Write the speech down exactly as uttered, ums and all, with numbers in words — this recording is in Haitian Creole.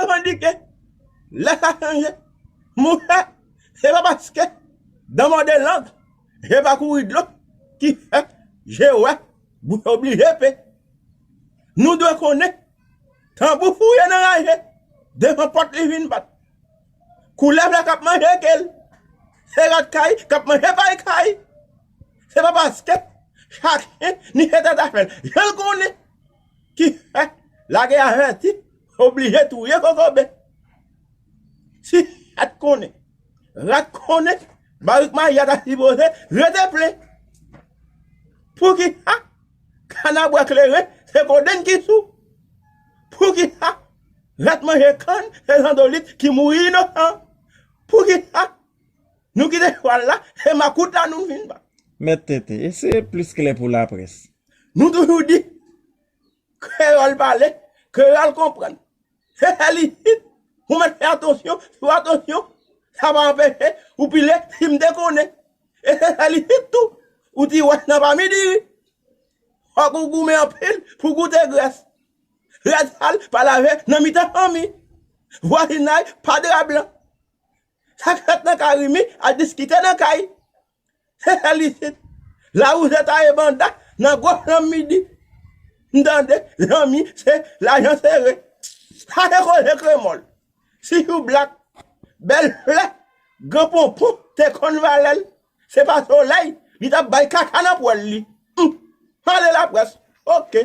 Tandike lè sa chanje, monchè, se pa paske dan mòde lang, je pa kouri dlo, ki fè je wè bouch oblije pe. Nou dwe konnen tanbou fouye nan raje, devan pòt li vin bat. Koulèv la k ap manje ke l, se rat kay k ap manje pay kay. Se pa paske chak chen niche tèt afè l jan l konnen ki fè lagè avèti oblije touye kokobe. Si chat konnen, rat konnen, barik mayi a ta sipoze rete plen. Poukisa kannabwa kleren se kodenn ki sou? Poukisa rat manje kann se zandolit ki mouri inosan? Poukisa nou kite chwal la se makout la nou vin ba? Mèt Tenten, eseye plis klè pou laprès. Nou toujou di, kreyòl pale, kreyòl konprann. Se sèl isit ou mèt fè atansyon sou atansyon, sa pa anpeche ou pile si m te konnen. E se sèl isit tou ou di wòch nan pa midiri. Fòk ou goumen anpil pou goute grès. Rad sal pa lave nan mitan fanmi. Vwazinay pa dra blan. Sa k fèt nan kay Rimi al diskite nan kay. Se sèl isit. Lawouze taye banda nan gwo flanm midi. M tande zanmi se lajan sere. Sa se koze kremòl. Sijou blak, bèl flè, gran ponpon te konn valè l. Se pa solèy li t ap bay kaka nan pwèl li. Hum. Ale laprès. Oke.